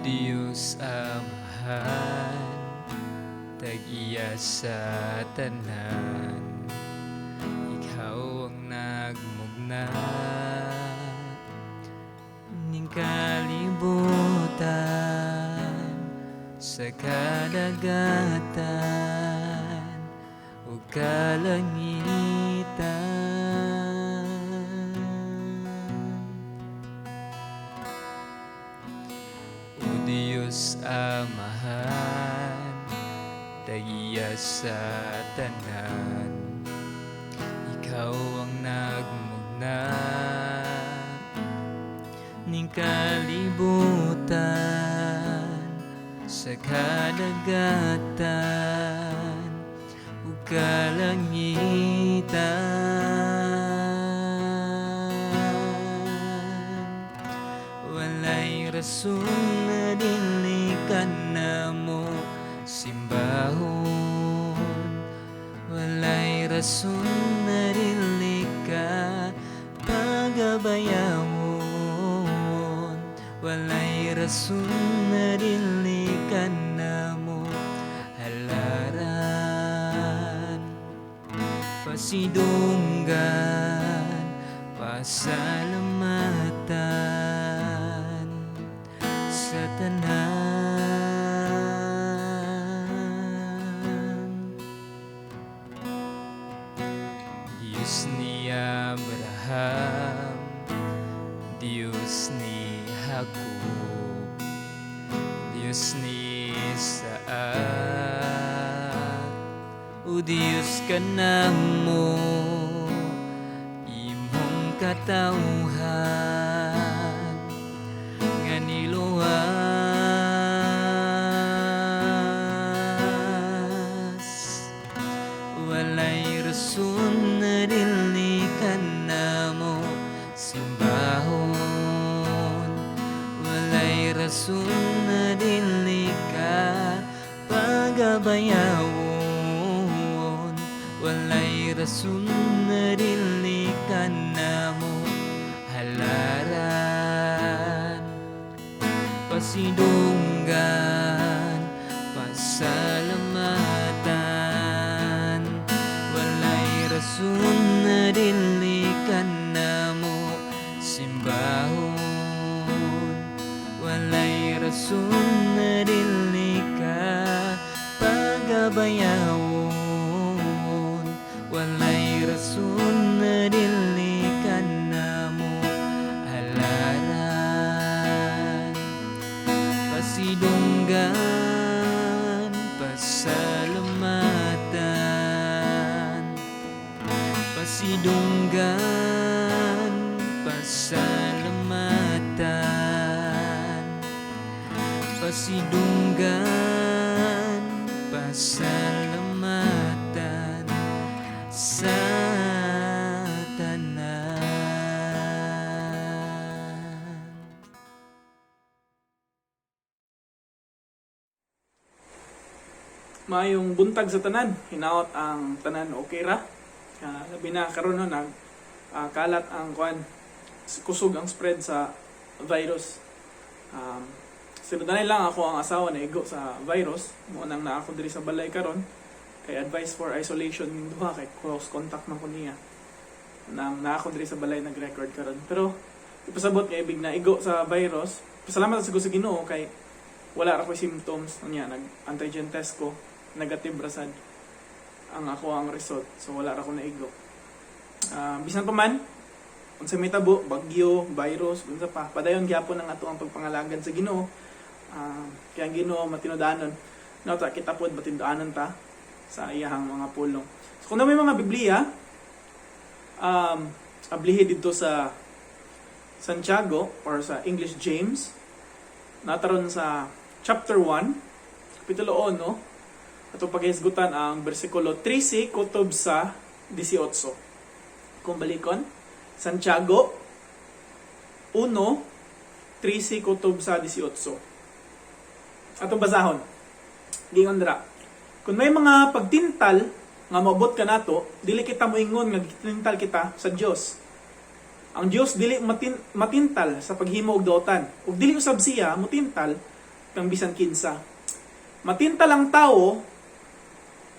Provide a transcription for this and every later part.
Diyos Amahan, tag-iya sa tanan, ikaw ang nagmugna ning kalibutan, sa kadagatan ug kalangitan. O Diyos Amahan, tag-iya sa tanan, ikaw ang nagmugna ning kalibutan, sa kadagatan ug kalangitan. Walay rason na dili ka namo simbahon, walay rason na dili ka pagabayawon, walay rason na dili ka namo halaran, pasidunggan, pasalamatan sa tanan. Diyos ni Abraham, Diyos ni Jacob, Diyos ni Isaac, o Diyos ka namo, imong katawhan nga niluwas. Walay rason na dili ka namo simbahon, walay rason na dili ka pagabayawon, walay rason na dili ka namo halaran, pasidunggan, pasalamatan. Walay rason na dili ka namo simbahon, walay rason na dili ka pagabayawon, walay rason na dili ka namo halaran, pasidunggan, pasalamatan, pasidunggan, pasalamatan, pasidunggan, pasalamatan sa tanan. Maayong buntag sa tanan, hinaot ang tanan okay ra. Labi na karon no, nag kalat ang kuan, kusog ang spread sa virus. Sinudanay lang ako ang asawa na igo sa virus, mo nang naa ako diri sa balay karon kay advice for isolation ning duha kay close contact man ko niya. Nang naa ako diri sa balay nag-record karon. Pero ipasabot nga ibig na igo sa virus, pasalamat sa sa Ginoo kay wala ra koy symptoms niya, nag antigen test ko, negative ra sad ang ako ang result, so wala ra ko naigo. Bisan pa man unsa may tabo, bagyo, virus, unsa pa, padayon gyapon ang ato ang pagpangalagad sa Ginoo. Kaya ang Ginoo matinudanon no ta, kita pod matinudanon ta sa iyahang mga pulong. So kung na may mga Biblia, ablihi didto sa Santiago or sa English James, nataron sa chapter 1, kapitulo 1, atong paghisgutan ang bersikulo 13 kutob sa 18. Kung balikon, Santiago 1, 13 kutob sa 18. Atong basahon. Gingon dira. Kung may mga pagtintal nga moabot ka nato, dili kita moingon nga gitintal kita sa Dios. Ang Dios dili matintal sa paghimo og dautan. Ug dili usab siya motintal kang bisan kinsa. Matintal ang tawo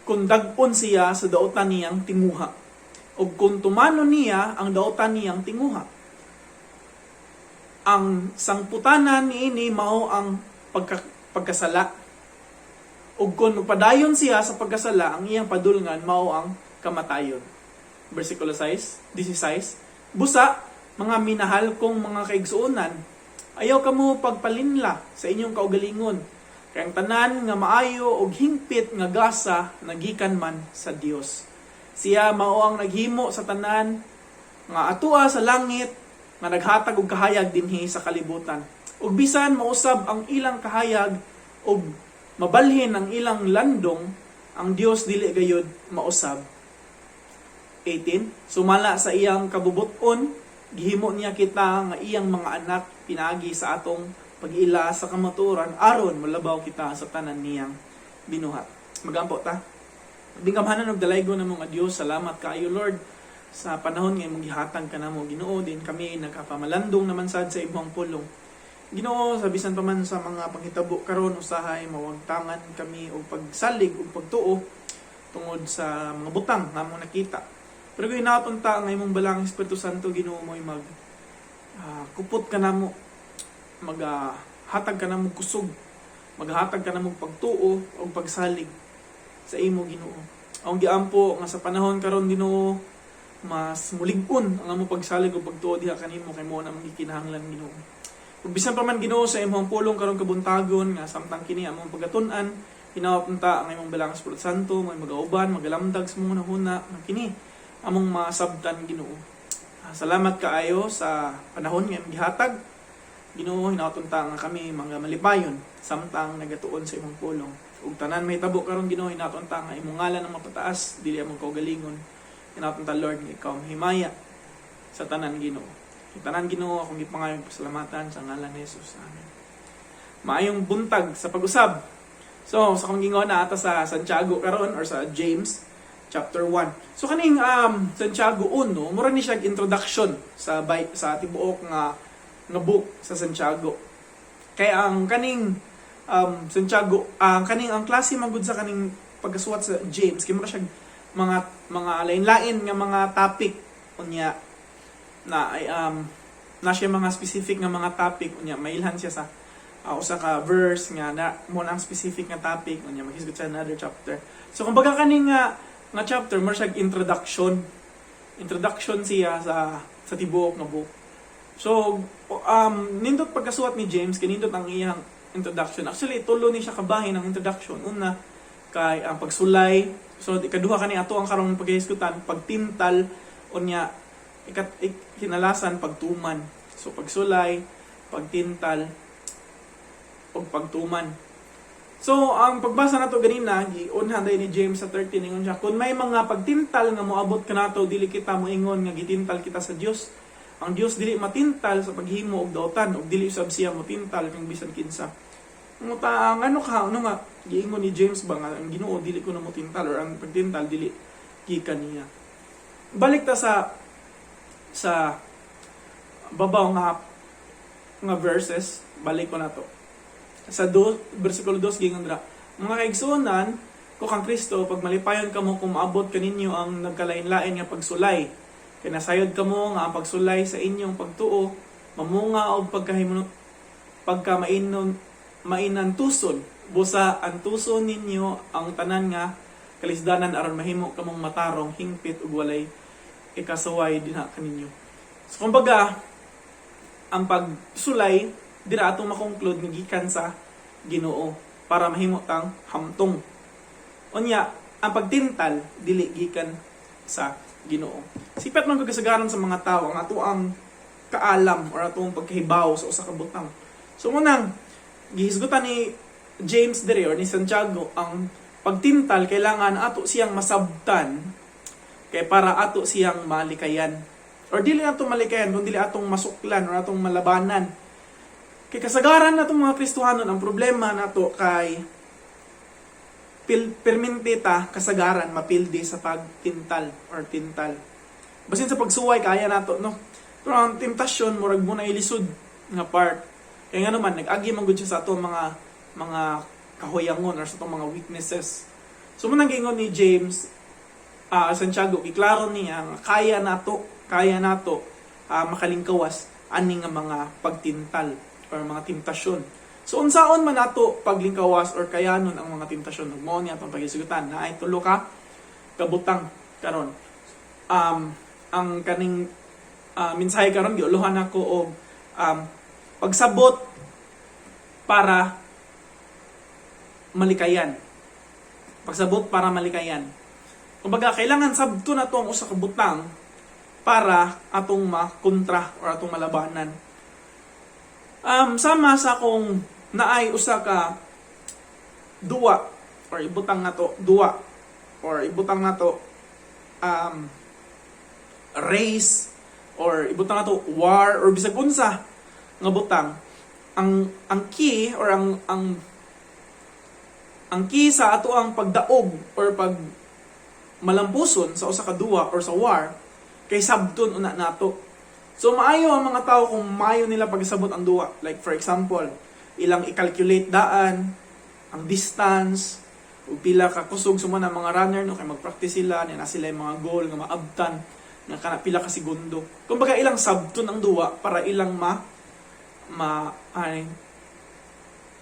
kung dag-on siya sa daotan niyang tinguha ug kung tumanon niya ang daotan niyang tinguha. Ang sangputanan niini mao ang pagkasala. Ug kung magpadayon siya sa pagkasala, ang iyang padulngan mao ang kamatayon. Versikulo 6, 16. Busa, mga minahal kong mga kaigsuonan, ayaw kamo pagpalinla sa inyong kaugalingon. Kay ang tanan nga maayo og hingpit nga gasa nagikan man sa Dios. Siya mao ang naghimo sa tanan nga atua sa langit nga naghatag og kahayag dinhi sa kalibutan. Ug bisan mausab ang ilang kahayag ug mabalhin ang ilang landong, ang Dios dili gayud mausab. 18. Sumala sa iyang kabubuton, gihimo niya kita nga iyang mga anak pinaagi sa atong pag-ila sa kamatuoran aron molabaw kita sa tanan niyang binuhat. Magampo ta. Bingkamhanan og dalaygon namo nga Dios, salamat kaayo, Lord, sa panahon nga imong gihatag kanamo, Ginoo, din kami nakapamalandong naman sad sa imong pulong. Ginoo, sa bisan pa man sa mga panghitabo karon, usahay mawagtangan kami og pagsalig ug pagtuo tungod sa mga butang nga among nakita. Pero kung ta nga imong Balaang Espiritu Santo, Ginoo, mo'y mag kupot kanamo, mag hatag kanamo kusog, maghatag kanamo pagtuo ug pagsalig sa imo, Ginoo. Ang giampo nga sa panahon karon, Ginoo, mas mulig-on ang among pagsalig ug pagtuo diha kanimo kay mao na among gikinahanglan, Ginoo. Ug bisan pa man, Ginoo, sa imong pulong karon kabuntagon nga samtang kini among pagatun-an, hinaot unta ang imong Balaang Espiritu Santo may magauban, magalamdag sa among hunahuna nga kini among masabtan, Ginoo. Salamat kaayo sa panahon nga imong gihatag. Ginoo, hinaot unta nga kami mga malipayon samtang nagatuon sa imong pulong. Ug tanan mahitabo karon, Ginoo, hinaot unta nga imong ngalan ang mapataas, dili among kaugalingon. Hinaot unta, Lord, nga ikaw ang himaya sa tanan, Ginoo. Tanan, Ginoo, akong gipangayong pasalamatan sa ngalan ni Jesus. Amen. Maayong buntag sa pag-usab. So, sa akong gingon na ata sa Santiago karon or sa James chapter 1. So kaning Santiago 1, mura ni siya introduction sa tibuok nga nga book sa Santiago. Kaya ang kaning Santiago, ang kaning ang klase man gud sa kaning pagkasuwat sa James, kay mura siya mga lain-lain nga mga topic, unya na ay na siya mga specific nga mga topic, unya mailhan siya sa usa ka verse nga na mo na ang specific nga topic, unya maghisgot siya another chapter. So kumbaga kaning nga nga chapter mo siya introduction introduction siya sa tibuok nga book. So nindot pagkasuwat ni James kay nindot ang iyang introduction. Actually, tulo ni siya kabahin ang introduction. Una kay ang pagsulay, so ikaduha kani ato ang karong paghisgutan, pagtintal, unya kinalasan, pagtuman. So pagsulay, pagtintal ug pagtuman. So ang pagbasa nato ganina, giunhan ni James sa 13, ingon siya, "Kung may mga pagtintal nga moabot kanato, dili kita moingon nga gitintal kita sa Dios. Ang Dios dili matintal sa paghimo og dautan ug dili usab siya motintal kang bisan kinsa." Nguta ang ano ka ano nga giingon ni James ba nga ang Ginoo dili ko na motintal or ang pagtintal dili gikan niya? Balik ta sa babaw nga nga verses, balik ko na to. Sa versikulo 2, gingon dira, "Mga kaigsuonan ko kang Kristo, pagmalipayon kamo kung maabot kaninyo ang nagkalain-lain nga pagsulay. Kay nasayod kamo nga ang pagsulay sa inyong pagtuo mamunga og pagkahimo pagka mainon mainantuson. Busa antuson ninyo ang tanan nga kalisdanan aron mahimo kamong matarong, hingpit ug walay ikasuway dinha kaninyo." So kumbaga ang pagsulay dira atong makonclude nga gikan sa Ginoo para mahimo tang hamtong. Unya, ang pagtintal dili gikan sa Ginoo. Sipat man kasagaran sa mga tao ang ato ang kaalam or atong pagkahibaw sa usa ka butang. So munang gihisgutan ni James diri or ni Santiago, ang pagtintal kailangan ato siyang masabtan kay para ato siyang malikayan. Or dili ato malikayan kung dili atong masuklan or atong malabanan. Kay kasagaran natong mga Kristohanon, ang problema nato kay perminti ta kasagaran mapildi sa pagtintal or tintal. Basin sa pagsuway kaya nato, no. Pero ang temptasyon murag mo na ilisod nga part. Kaya nga naman nag-agi man gud siya sa ato mga mga kahuyangon or sa atong mga weaknesses. So mao nang giingon ni James Santiago, giklaro niya nga kaya nato makalingkawas ani nga mga pagtintal or mga temptasyon. So unsaon man nato paglingkawas or kayanon ang mga temptasyon? Ug mao ni atong pagisgutan na ay tulo ka kabutang karon. Ang kaning mensahe karon, giuluhan nako og pagsabot para malikayan. Pagsabot para malikayan. Kumbaga, kailangan sabton nato ang usa ka butang para atong makontra or atong malabanan. Sama sa kung naay usa ka duwa or ibutang nato duwa or ibutang nato race or ibutang nato war or bisag unsa nga butang, ang key or ang key sa ato ang pagdaog or pag malampuson sa usa ka duwa or sa war kay sabton una nato. So maayo ang mga tao kung maayo nila pagsabot ang duwa. Like for example, ilang i-calculate daan ang distance ug pila ka kusog, suma na mga runner, no, kay mag-practice sila niya na sila yung mga goal nga maabtan nga kana pila ka segundo. Kumbaga ilang sabton ang duwa para ilang ma ma ay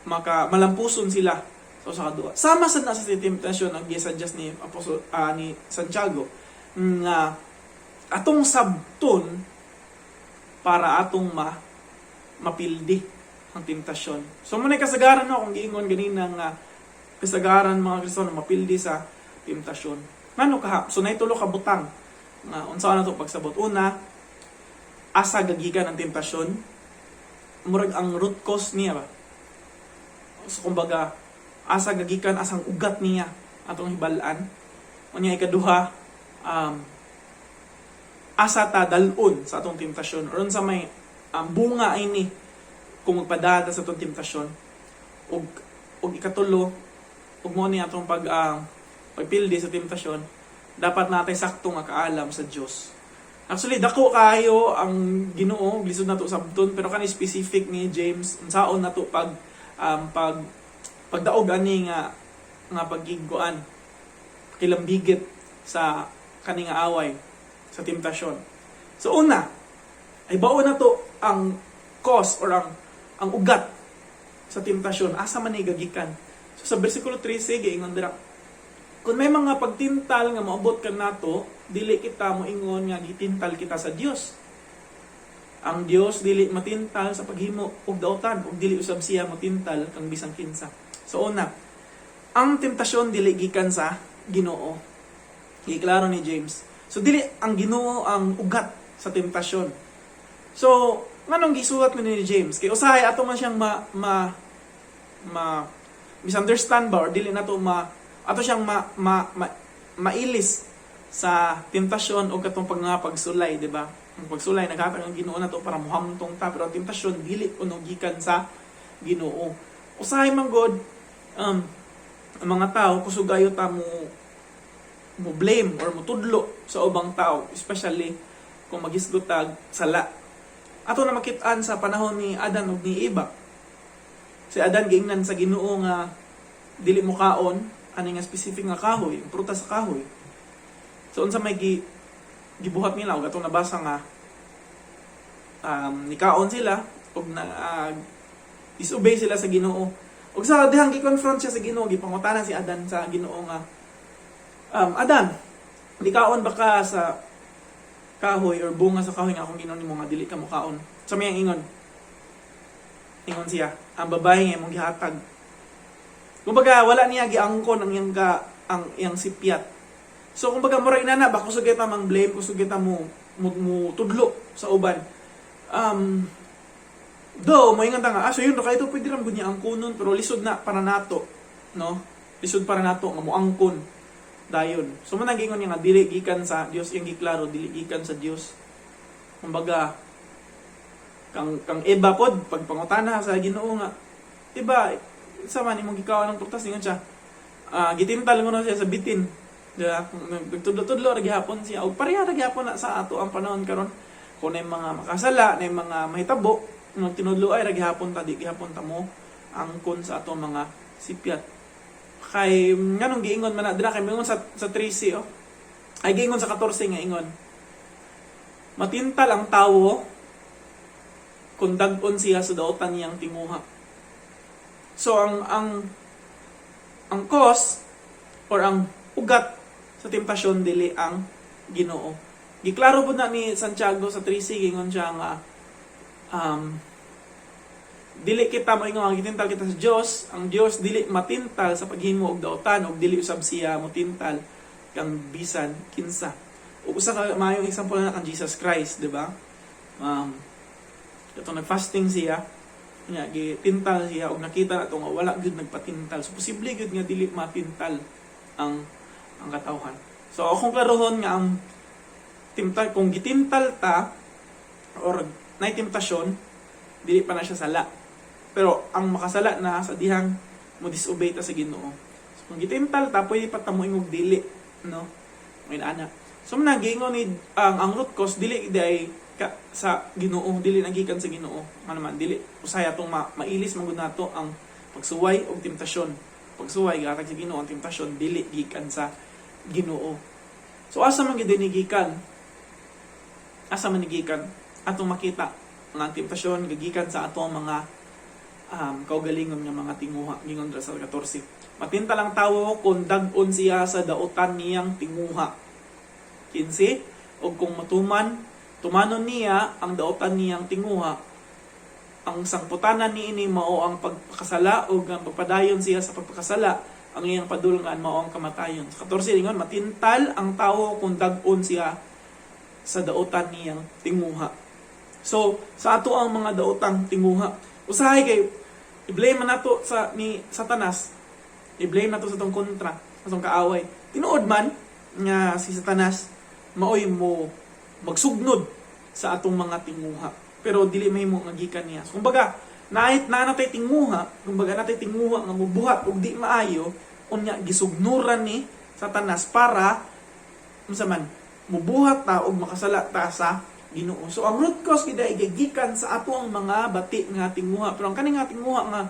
maka malampuson sila sa usa ka duwa. Sama sad na sa temptasyon ang gi-suggest ni Apostol ni Santiago nga atong sabton para atong mapildi ang temptasyon. So mao kasagaran, no, akong giingon ganina nga kasagaran mga Kristiyano mapildi sa temptasyon. Ngano kaha? So naay tulo ka butang nga unsa na to pagsabot. Una, asa gagikan ang temptasyon? Murag ang root cause niya ba? So kumbaga, asa gagikan, asang ugat niya atong hibal-an. Unya ikaduha, asa ta dal-on sa atong temptasyon or unsa may bunga ini kung magpadala sa atong temptasyon. Ug ikatulo, ug mao ni atong pagpildi sa temptasyon, dapat natay sakto nga kaalam sa Dios. Actually, dako kaayo ang Ginoo, lisod nato sabton, pero kani specific ni James, unsaon nato pag pagdaog ani nga nga pagigguan, kilambigit sa kani nga away sa temptasyon. So una, ay baon na to ang cause or ang ugat sa temptasyon. Asa man ni gagikan? So sa versikulo 13, giingon dira, "Kung may mga pagtintal nga moabot kanato, dili kita moingon nga gitintal kita sa Dios. Ang Dios dili matintal sa paghimo og dautan ug dili usab siya motintal kang bisan kinsa." So una, ang temptasyon dili gikan sa Ginoo. Giklaro ni James. So dili ang Ginoo ang ugat sa temptasyon. So nganong gisulat ni James? Kay usahay ato man siyang ma ma ma misunderstand ba or dili nato ma ato siyang ma mailis sa temptasyon o katong pagsulay, di ba? Ang pagsulay naghatag ang Ginoo nato para muhamtong ta, pero ang temptasyon dili kuno gikan sa Ginoo. Usahay man god ang mga tao, kusog kaayo ta mo mo blame or mutudlo sa ubang tao, especially kung magisgot tag sala. Ato na makit-an sa panahon ni Adan ug ni Eva. Si Adan, giingnan sa Ginoo nga dili mo kaon ani nga specific nga kahoy, ang prutas sa kahoy. So unsa may gibuhat nila? Ug atong nabasa nga nikaon sila ug na disobey sila sa Ginoo. Ug sa dihang gi-confront siya sa Ginoo, gipangutana si Adan sa Ginoo nga, "Adan, nikaon ba ka sa kahoy or bunga sa kahoy nga akong giingon nimo nga dili ka mokaon?" Sa may ingon. Ingon siya, "Ang babae nga imong gihatag." Kumbaga wala niya giangkon ang iyang sipyat. So kumbaga mura inana ba, kusog kita mang blame, kusog kita mo tudlo sa uban. Do moingon ta nga, ah, so yun ra kay pwede ra gud niya angkonon, pero lisod na para nato, no? Lisod para nato nga moangkon dayon. So mao nang giingon niya nga dili gikan sa Dios, iyang giklaro dili gikan sa Dios. Kumbaga kang Eva pod, pagpangutana sa Ginoo nga, "Iba, sa man imong gikaon ng prutas?" ingon siya, ah, gitintal mo na siya sa bitin. Di ba? Nagtudlo-tudlo ra gihapon siya. Og pareha ra gihapon na sa ato ang panahon karon. Kung na mga makasala, na mga mahitabo, nagtinudlo ay ra gihapon ta, di gihapon ta mo Angkon sa atong mga sipyat. Kay nganong giingon man na dira? Kay moingon sa 13, oh. Ay, giingon sa 14 nga ingon: "Matintal ang tawo kung dag-on siya sa daotan niyang tinguha." So ang cause or ang ugat sa temptasyon, dili ang Ginoo. Giklaro po na ni Santiago sa 13, gingon siya nga dili kita moingon nga gitintal kita sa Dios. Ang Dios dili matintal sa paghimo og daotan ug dili usab siya motintal kang bisan kinsa. Ug usa ka maayong example na kang Jesus Christ, di ba? Katong nagfasting siya, nya gitintal siya ug nakita nato nga wala gyud nagpatintal. So posible gyud nga dili matintal ang katawhan. So akong klarohon nga ang timtal, kung gitintal ta or nay temptasyon, dili pa na siya sala. Pero ang makasala na sa dihang mo disobey ta sa Ginoo. So kung gitintal ta, pwede pa ta moingog dili, no? May ana. So man giingon ni ang root cause dili diay ka, sa Ginoo, dili nagikan sa Ginoo. Ano man dili usay atong mailis man gud nato ang pagsuway og temptasyon. Pagsuway gihatag sa Ginoo, ang temptasyon dili gikan sa Ginoo. So asa man gid ni gikan? Asa man ni gikan? Atong makita nga ang temptasyon gagikan sa atong mga kaugalingon nga mga tinguha. Gingon dira sa 14: "Matintal ang tawo kung dag-on siya sa daotan niyang tinguha." 15, "Ug kung matuman tumanon niya ang daotan niyang tinguha, ang sangputanan niini mao ang pagpakasala, ug ang pagpadayon siya sa pagpakasala, ang iyang padulngan mao ang kamatayon." Sa 14 ingon, "Matintal ang tawo kung dag-on siya sa daotan niyang tinguha." So, sa ato ang mga daotang tinguha. Usahay kay i-blame man nato sa ni Satanas. I-blame nato sa atong kontra, sa atong kaaway. Tinuod man nga si Satanas maoy mo magsugnod sa atong mga tinguha. Pero dili mahimo nga gikan niya. So, kumbaga, naay na natay tinguha, kumbaga natay tinguha nga mubuhat og di maayo, unya gisugnuran ni Satanas para unsa man mubuhat ta og makasala ta sa Ginoo. So ang root cause gid ay gikan sa ato ang mga bati nga tinguha. Pero ang kani nga tinguha nga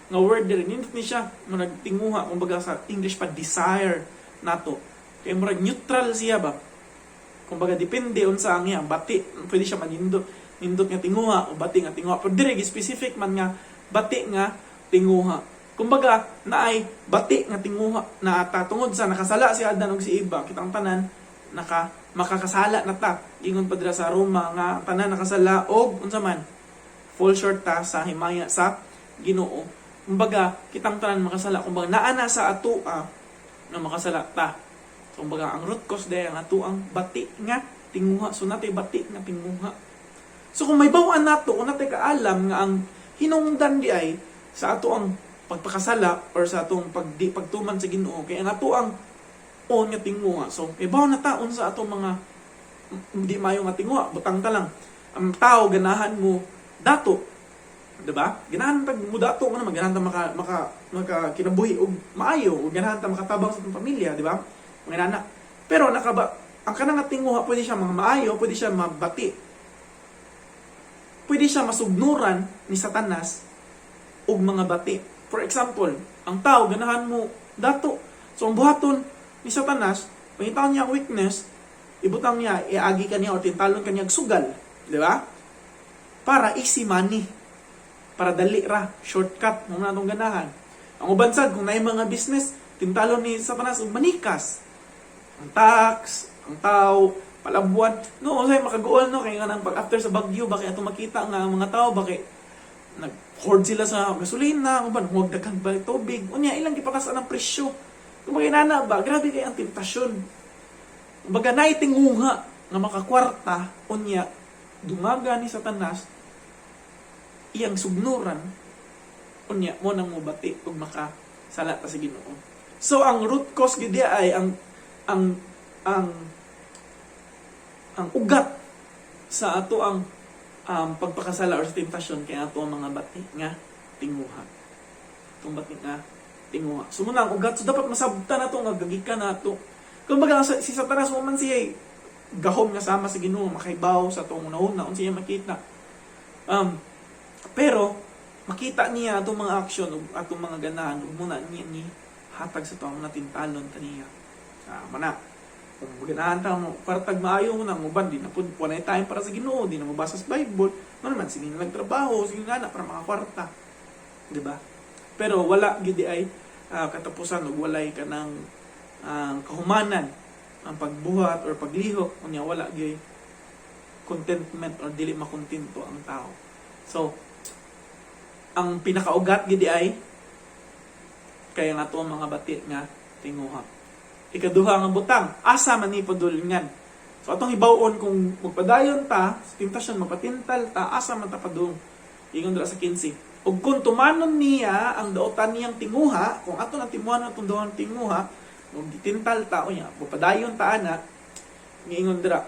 nga word diri, nindot ni siya murag tinguha, kumbaga sa English pa, desire nato. Kay murag neutral siya ba? Kumbaga depende unsa ang iyang bati, pwede siya manindot nindot nga tinguha o bati nga tinguha. Pero diri specific man nga bati nga tinguha. Kumbaga naay bati nga tinguha na ata tungod sa nakasala si Adan ug si Eva, kitang tanan makakasala na ta. Ingon pa dira sa Roma nga ang tanan nakasala og unsa man fall short ta sa himaya sa Ginoo. Kumbaga kitang tanan makasala. Kumbaga naa na sa atoa nga makasala ta. So, kumbaga ang root cause diay ang atoang bati nga tinguha. So natay bati nga tinguha. So kung may bawaan nato, kung natay kaalam nga ang hinungdan di ay sa ato ang pagpakasala or sa atong pagtuman sa Ginoo kay ang ato ang on nga tinguha. So may bawo na ta unsa atong mga hindi maayo nga tinguha. Butang ta lang. Ang tao ganahan mo dato. 'Di ba? Ganahan tag mo dato nga naman, ganahan ta maka maka maka kinabuhi og maayo, ug ganahan ta makatabang sa atong pamilya, di ba? Mga anak. Pero nakaba ang kanang nga tinguha, pwede siya mga maayo, pwede siya mabati. Pwede siya masugnuran ni Satanas og mga bati. For example, ang tao ganahan mo dato. So ang buhaton ni Satanas, pangitaon niya ang weakness, ibutang niya, iagi ka niya or tintalon ka niya og sugal, di ba? Para easy money. Para dali ra, shortcut mo na atong ganahan. Ang uban sad, kung naay mga business, tintalon ni Satanas og manikas. Ang tax, ang tao, palabuan. No, usay makaguol, no, kay nga nang pag after sa bagyo ba kay atong makita nga ang mga tao ba kay nag-hoard sila sa gasolina, uban huwag daghang balik tubig. Unya ilang gipataas ang presyo. Kumbaga inana ba, grabe kay ang temptasyon. Kumbaga naay tinguha nga makakwarta, unya dumaga ni Satanas, iyang sugnuran, unya mo nang mobati ug makasala ta sa Ginoo. So ang root cause gid ay ang ugat sa ato ang pagpakasala or sa temptasyon kay ato ang mga bati nga tinguha. Itong bati nga tinguha. So muna ang ugat. So dapat masabtan nato nga gagikan nato. Kumbaga si Satanas mo man siya eh, gahom nga sama sa Ginoo, makaibaw sa atong una-una unsa iya makita. Pero Makita niya atong mga aksyon ug atong mga ganahan ug muna niya ni hatag sa atong mga tintalon ta niya. Ah, mana. Kung ganahan ta mo kwartag maayo mo nang uban, di na pud wala time para sa Ginoo, di na mobasa sa Bible, no naman sige na nagtrabaho, sige na na para makakwarta. Di ba? Pero wala gyud ay katapusan ug walay kanang kahumanan ang pagbuhat or paglihok, unya wala gyud contentment or dili makontento ang tao. So, ang pinakaugat gyud ay kaya nga to ang mga bati nga tinguha. Ikaduha nga butang, asa man ni padulngan? So atong hibaw-on kung magpadayon ta sa tentasyon, magpatintal ta, asa man ta padung? Ingon dira sa 15. Ug kung tumanon niya ang daotan niyang tinguha, kung ato nang timuhan atong daotan tinguha, ug gitintal ta unya, magpadayon ta ana, giingon dira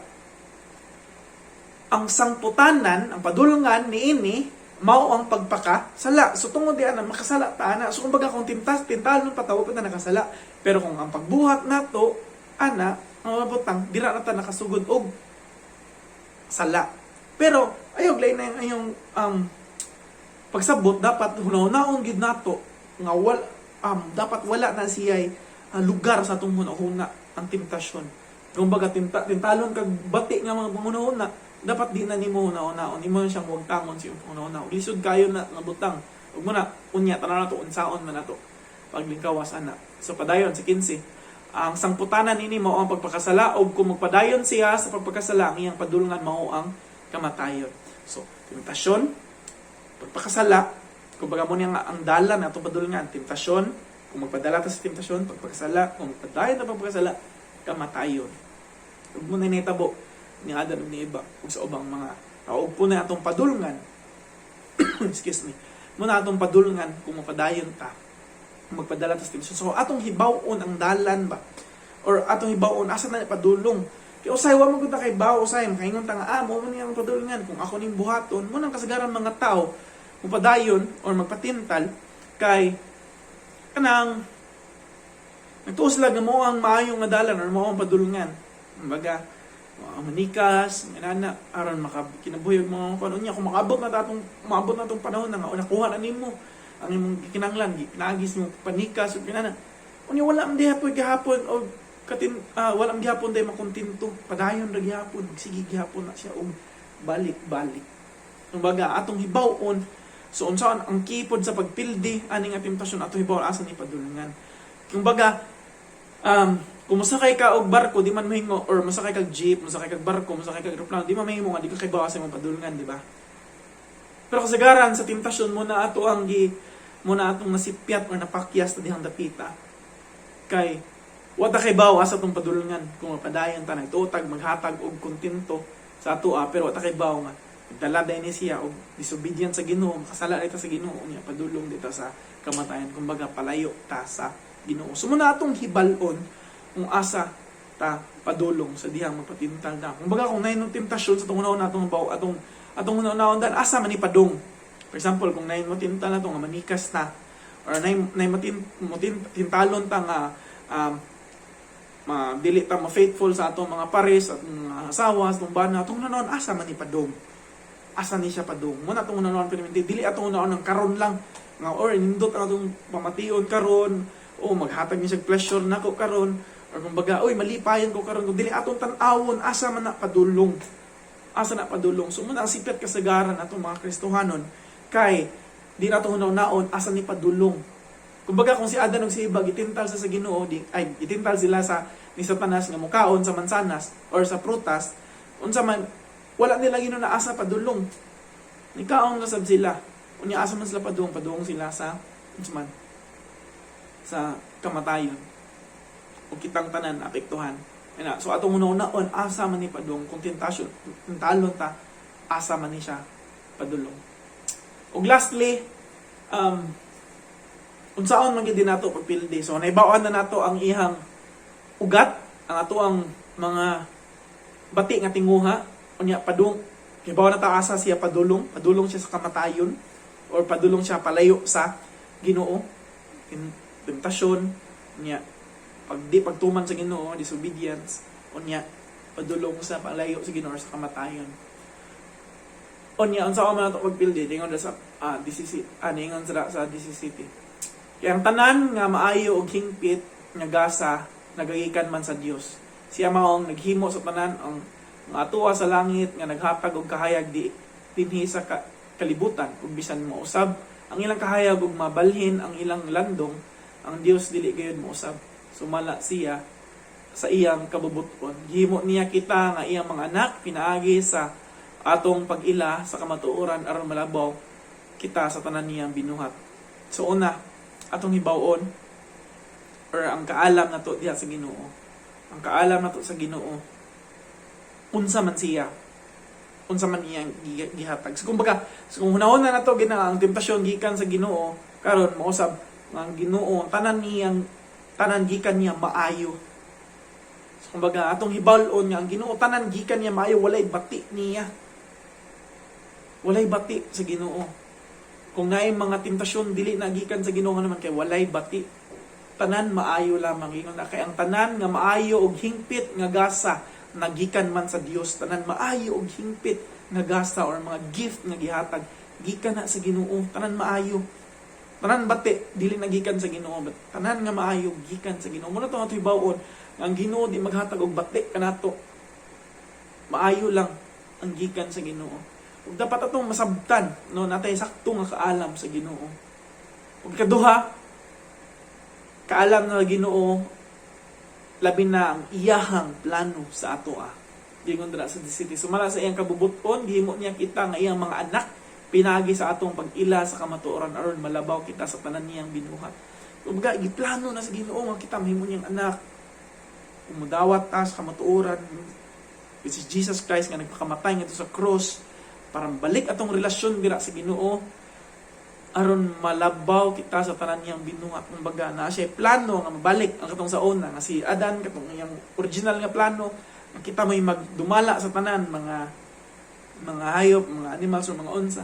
ang sangputanan, ang padulngan niini mao ang pagpakasala. So tungod diyan na makasala ta ana. So kumbaga kung tintas tintalon pa ta, wa pa ta nakasala. Pero kung ang pagbuhat nato ana ang mga butang, dira na ta nakasugod og sala. Pero ayaw lain na yung pagsabot, dapat hunahunaon gid nato nga wal dapat wala na siya lugar sa atong hunahuna ang temptasyon. Kumbaga tintalon kag bati nga mga panghunahuna, dapat di na nimo hunahunaon, imo na siyang wagtangon sa iyong panghunahuna. Lisod kayo na nga butang. Ug mo na unya tanan nato unsaon man nato paglingkawas ana. So padayon sa 15. Ang sangputanan nini mao ang pagpakasala, ug kung magpadayon siya sa pagpakasala, ang iyang padulngan mao ang kamatayon. So, tentasyon, pagpakasala, kumbaga mo niya nga ang dalan na atong padulngan, tentasyon, kung magpadala ta sa tentasyon, pagpakasala, kung magpadayon ta pagpakasala, kamatayon. Ug mo na nahitabo ni Adam ug ni Eva ug sa ubang mga tao. Ug po na atong padulngan, excuse me, mo na atong padulngan kung mapadayon ta, kung magpadala ta sa tentasyon. So atong hibaw-on ang dalan ba or atong hibaw-on asa na padulong. Kay usay wa man gud ta kay baw, usay makaingon ta nga mo man niyang padulngan kung ako ning buhaton. Mo nang kasagaran mga tao mupadayon or magpatintal kay kanang nagtuo sila nga mo ang maayong nga dalan or mo ang padulngan. Kumbaga, mga manikas, nga aron makakinabuhi og mga kuan unya kung makaabot na atong maabot na atong panahon na nga nakuha na nimo ang imong gikinahanglan, ginaagis mo panikas ug kinana. Unya wala man diha po'y gihapon og katin wala man gihapon day makontento, padayon ra gihapon, magsige gihapon na siya og balik-balik. Kumbaga atong hibaw-on, so unsaon ang kipod sa pagpildi ani nga temptasyon, atong hibaw asa ni padulngan. Kumbaga kung mosakay ka og barko, di man mahingo, or mosakay kag jeep, mosakay kag barko, mosakay kag eroplano, di man mahimo nga di ka kaybaw sa imong padulngan, di ba? Pero kasagaran sa tentasyon mo na ato ang gi mo na atong nasipyat or napakyas na dihang dapita. Kay wa ta kay baw asa atong padulngan kung mapadayon ta, nagtuotag maghatag og kontento sa ato, pero wa ta kay baw nga dala dahil ni siya og disobedient sa Ginoo, makasala ta sa Ginoo, niya padulong dito sa kamatayan. Kumbaga palayo ta sa Ginoo. So muna atong hibal-on kung asa ta padulong sa dihang magpatintal na. Kumbaga kung naay nung temptasyon sa atong unahon atong baw atong atong unahon dan asa man ni padung. For example, kung naay mo tintal nato nga manikas na or naay mo tintalon ta nga ma dili ta ma-faithful sa atong mga pares at mga asawa, sa atong bana, atong unahon asa man ni padung. Asa ni siya padung? Mo na atong unahon permente, dili atong unahon ng karon lang nga or nindot ang atong pamation karon o maghatag ni siya pleasure nako karon or kumbaga, oy, malipayan ko karon. Kung dili atong tan-awon asa man na padulong, asa na padulong. So muna ang sipyat kasagaran atong mga Kristohanon kay di nato hunaw-naon asa ni padulong. Kumbaga kung si Adan ug si Eva gitintal sa Ginoo, di ay gitintal sila sa ni Satanas nga mukaon sa mansanas or sa prutas, unsa man, wala nila Ginoo na asa padulong. Nikaon na sab sila. Unya asa man sila padulong? Padulong sila sa unsa man, sa kamatayon. O kitang tanan apektuhan. Ana, so atong una-unaon asa man ni padung kung tentasyon, tintalon ta, asa man ni siya padulong. Ug lastly, unsaon man gyud nato pagpildi? So naibaw-an na nato ang ihang ugat, ang ato ang mga bati nga tinguha, unya padung kibaw na ta asa siya padulong, padulong siya sa kamatayon or padulong siya palayo sa Ginoo. Temptasyon, unya pag di pagtuman sa Ginoo, disobedience, unya padulong sa palayo sa Ginoo or sa kamatayon. Unya, unsa man nato pagpildi ingon sa DCC, ingon sa DCCT. Kaya ang tanan nga maayo og hingpit nga gasa nagagikan man sa Dios. Siya maong naghimo sa tanan ang mga atuwa sa langit nga naghatag og kahayag di dinhi sa kalibutan ug bisan mousab ang ilang kahayag ug mabalhin ang ilang landong, ang Dios dili gayud mousab sumala siya sa iyang kabubuton. Gihimo niya kita nga iyang mga anak pinaagi sa atong pag-ila sa kamatuoran aron malabaw kita sa tanan niyang binuhat. So una, atong hibaw-on or ang kaalam nato diha sa Ginoo. Ang kaalam nato sa Ginoo, unsa man siya, unsa man iyang gihatag. So kumbaga, so kung hunahon na nato gina ang temptasyon gikan sa Ginoo, karon mausab nga ang Ginoo, tanan niyang tanan gikan niya maayo. So kumbaga, atong hibal-on nga ang Ginoo, tanan gikan niya maayo, walay bati niya. Walay bati sa Ginoo. Kung naay mga temptasyon dili na gikan sa Ginoo naman kay walay bati. Tanan maayo lamang. Ingon na kay ang tanan nga maayo og hingpit nga gasa nagikan man sa Dios. Tanan maayo og hingpit nga gasa or mga gift nga gihatag gikan na sa Ginoo. Tanan maayo. Tanan bati dili na gikan sa Ginoo, but tanan nga maayo gikan sa Ginoo. Mao na to nga hibaw-on nga ang Ginoo di maghatag og bati kanato. Maayo lang ang gikan sa Ginoo. Ug dapat atong masabtan, no, natay sakto nga kaalam sa Ginoo. Ug kaduha, kaalam na Ginoo, labi na ang iyahang plano sa ato ah. Gingon dira sa city. Sumala sa iyang kabubuton, gihimo niya kita nga iyang mga anak pinagi sa atong pag-ila sa kamatuoran aron malabaw kita sa tanan niyang binuhat. Kumbaga, giplano na sa Ginoo nga kita mahimo niyang anak. Kung mudawat ta sa kamatuoran, which is Jesus Christ nga nagpakamatay ngadto sa cross para balik atong relasyon dira sa Ginoo aron malabaw kita sa tanan niyang binuhat. Kumbaga, naa siya plano nga mabalik ang katong sa una nga si Adan, katong iyang original nga plano nga kita may magdumala sa tanan mga hayop, mga animals or mga unsa.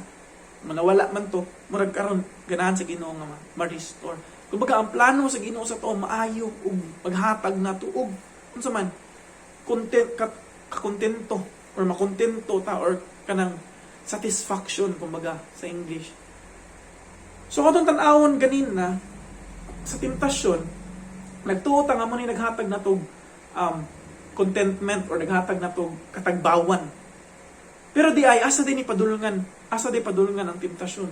Manawala man to, murag karon ganahan sa Ginoo nga ma-restore. Kumbaga, ang plano sa Ginoo sa to maayo ug maghatag nato og unsa man content kakontento or makontento ta or kanang satisfaction kumbaga sa English. So katong tan-awon ganina sa temptasyon, nagtuo ta nga mao ni naghatag nato contentment or naghatag nato katagbawan. Pero di ay asa din ni padulungan, asa di padulungan ang temptasyon?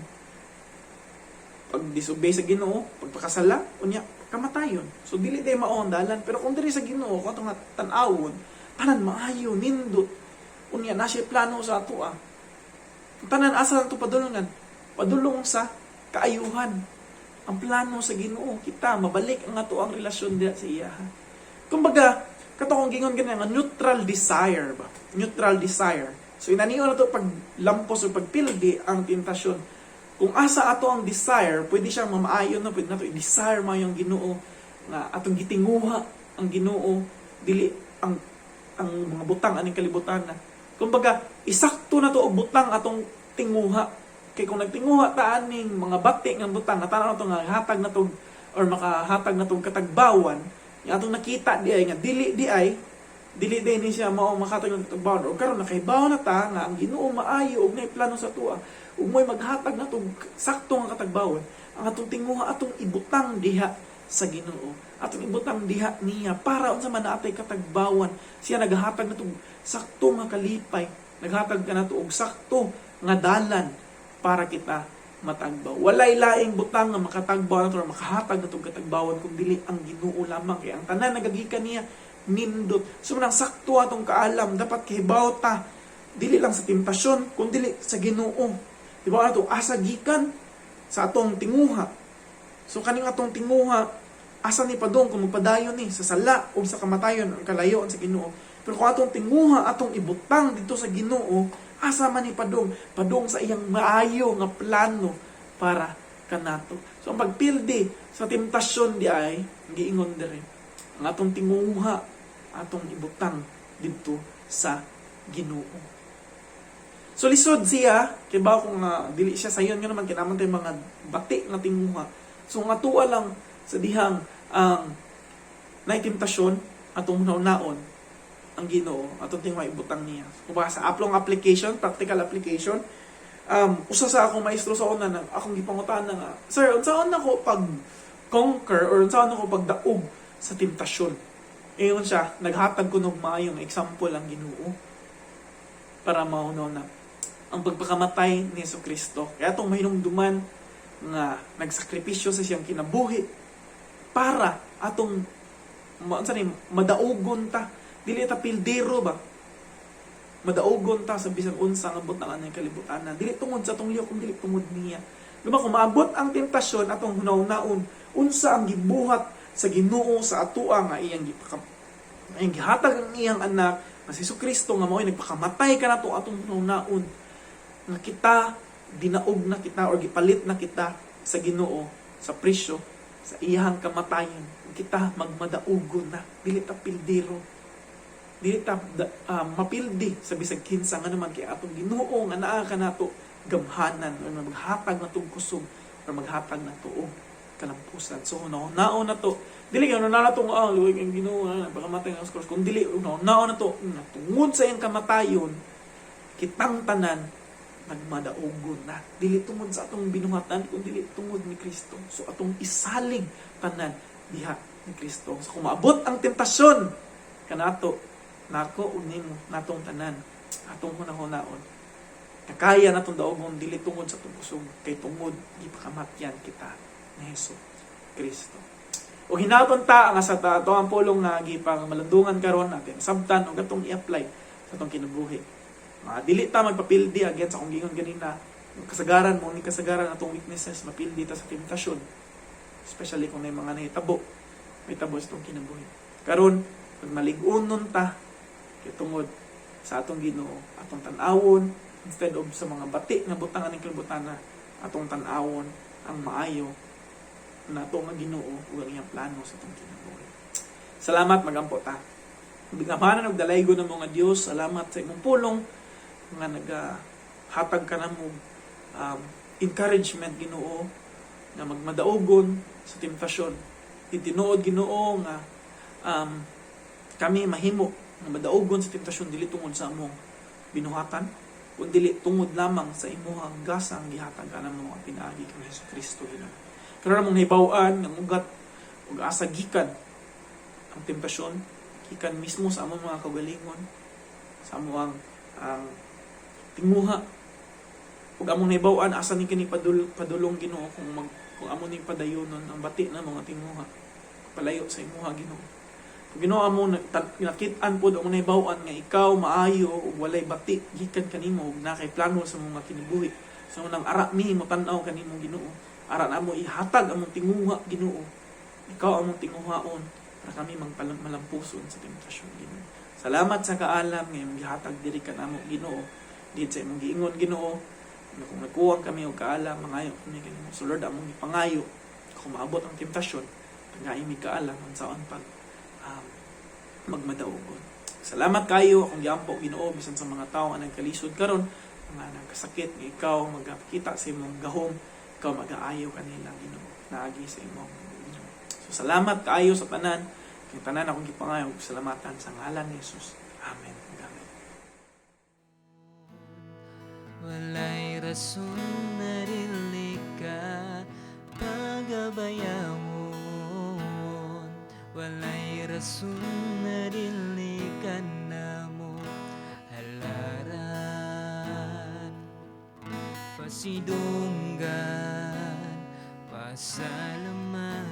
Pag disobey sa Ginoo, pagpakasala, unya kamatayon. So dili day mao ang dalan, pero kung diri sa Ginoo, kung atong tan-awon, tanan maayo, nindot. Unya na siya plano sa ato ah. Tanan asa lang to padulungan? Padulong sa kaayuhan. Ang plano sa Ginoo, kita mabalik ang ato ang relasyon diha sa iya. Kumbaga, kato kong gingon ganyan nga neutral desire ba? Neutral desire. So inanion na to pag lampos o pagpildi ang tentasyon. Kung asa ato ang desire, pwede siyang mamaayon na, pwede nato i-desire maayo ang Ginoo nga atong gitinguha ang Ginoo, dili ang mga butang aning kalibutan na. Kumbaga, isakto na to og butang atong tinguha. Kay kung nagtinguha ta aning mga bati nga butang, nga tan-aw nato nga hatag na to or makahatag na tong katagbawan, nga atong nakita di ay nga dili di ni siya mao makatag ng katagbawan. O karon nakahibaw na ta nga ang Ginoo maayo ug nay plano sa atoa ug mo'y maghatag na tong sakto nga katagbawan, ang atong tinguha atong ibutang diha sa Ginoo, atong ibutang diha niya para unsa man natay katagbawan. Siya naghatag na tong sakto nga kalipay, naghatag ka nato og sakto nga dalan para kita matagbaw. Walay laing butang nga makatagbaw nato or makahatag nato og katagbawan kung dili ang Ginoo lamang, kay ang tanan nagagikan niya nindot. So manang sakto atong kaalam, dapat kahibaw ta dili lang sa temptasyon kun dili sa Ginoo. Di ba ato asa gikan sa atong tinguha? So kaning atong tinguha, asa ni padung kung magpadayon ni sa sala o sa kamatayon ang kalayoon sa Ginoo? Pero kung atong tinguha atong ibutang dito sa Ginoo, asa man ni padung? Padung sa iyang maayo nga plano para kanato. So ang pagpildi sa temptasyon di ay giingon diri, ang atong tinguha atong ibutang didto sa Ginoo. So lisod siya, kay ba kung dili siya sayon nga naman kinaman tay mga bati nga tinguha. So nga tuwa lang sa dihang ang naay temptasyon, atong hunahunaon ang Ginoo, atong tinguha ibutang niya. Kung baka sa aplong application, practical application, Usa sa akong maestro sa una nang akong gipangutana nga, "Sir, unsaon nako pag conquer or unsaon nako pagdaog sa temptasyon?" Ingon siya, naghatag ko og maayong example ang Ginoo para maunaw na ang pagpakamatay ni Hesus Kristo. Kaya atong mahinumduman nga nagsakripisyo sa siyang kinabuhi para atong unsa ni, madaugon ta, dili ta pildero ba, madaugon ta sa bisag unsa nga butang aning kalibutan, dili tungod sa atong lihok kun dili tungod niya. Diba, kung maabot ang tentasyon, atong hunahunaon unsa ang gibuhat sa Ginoo sa atoa nga iyang gihatag ang iyang anak nga si Kristo nga mao'y nagpakamatay kanato. Atong hunahunaon nga kita dinaog na kita or gipalit na kita sa Ginoo sa presyo sa iyang kamatayon. Kita magmadaugon na, dili ta pildero, dili ta mapildi sa bisag kinsa nga naman, kay atong Ginoo nga naa kanato gamhanan or maghatag na tong kusog or maghatag na tuog kalampusan. So naon na to, dili kay na to nga, luwig ang Ginoo baka matay ang cross, kung dili naon na to nga tungod sa iyang kamatayon kitang tanan nagmadaugon na, dili tungod sa atong binuhatan kun dili tungod ni Kristo. So atong isalig tanan diha ni Kristo. So kung maabot ang tentasyon kanato, nako ug nimo, natong tanan, atong hunahunaon nakaya natong daugon, dili tungod sa atong kusog kay tungod gipakamatyan kita ni Hesus Kristo. Ug hinaton ta nga sa ato ang pulong nga gipang malandungan karon natin sabtan ug atong i-apply sa atong kinabuhi. Mga dili ta magpapildi. Again, sa akong gingon ganina, kasagaran mo ni kasagaran atong weaknesses, mapildi ta sa temptasyon, especially kung may mga nahitabo, may tabo sa atong kinabuhi karon. Pag malig-unon ta kay tungod sa atong Ginoo, atong tan-awon instead of sa mga bati nga butang aning kalibutan, atong tan-awon ang maayo nato nga Ginoo ug ang iyang plano sa atong kinabuhi. Salamat, magampo ta. Bigamanan og dalaygon ng mga Dios, salamat sa imong pulong nga nagahatag ka namo encouragement, Ginoo, nga magmadaugon sa temptasyon. Itinuod, Ginoo, nga kami mahimo nga madaugon sa temptasyon dili tungod sa among binuhatan kun dili tungod lamang sa imuhang gasang gihatag ka namo nga pinaagi kang Hesus Kristo, Ginoo. Karon among nahibaw-an nga ugat ug asa gikan ang temptasyon, gikan mismo sa among mga kaugalingon, sa among ang tinguha, ug among nahibaw-an asa ni kini padulong, Ginoo, kung amo ning padayonon ang bati na mga tinguha palayo sa imuha, Ginoo. Kung Ginoo amo nakit-an pod, among nahibaw-an nga ikaw maayo ug walay bati gikan kanimo ug naa kay plano sa mga kinabuhi. So nang ara mi mo tan-aw kanimo, Ginoo, ara namo ihatag among tinguha, Ginoo. Ikaw among tinguhaon para kami malampuson sa temptasyon, Ginoo. Salamat sa kaalam nga imong gihatag diri kanamo, Ginoo, did sa imong giingon, Ginoo, nga kung nagkuwang kami og kaalam, mangayo kami kanimo. So Lord, among gipangayo, kung maabot ang temptasyon, tagai mi kaalam unsaon pag magmadaugon. Salamat kayo. Akong giampo, Ginoo, bisan sa mga tawo nga nagkalisod karon, mga nagkasakit, nga ikaw magapakita sa imong gahom, ikaw magaayo kanila, Ginoo, naagi sa imong Ginoo. So salamat kaayo sa tanan. Kay tanan akong gipangayo ug salamatan sa ngalan ni Jesus. Amen. Amen. Walay rason na dili ka pagabayawon. Walay rason na dili ka namo halaran. Pasidunggan, pasalamatan.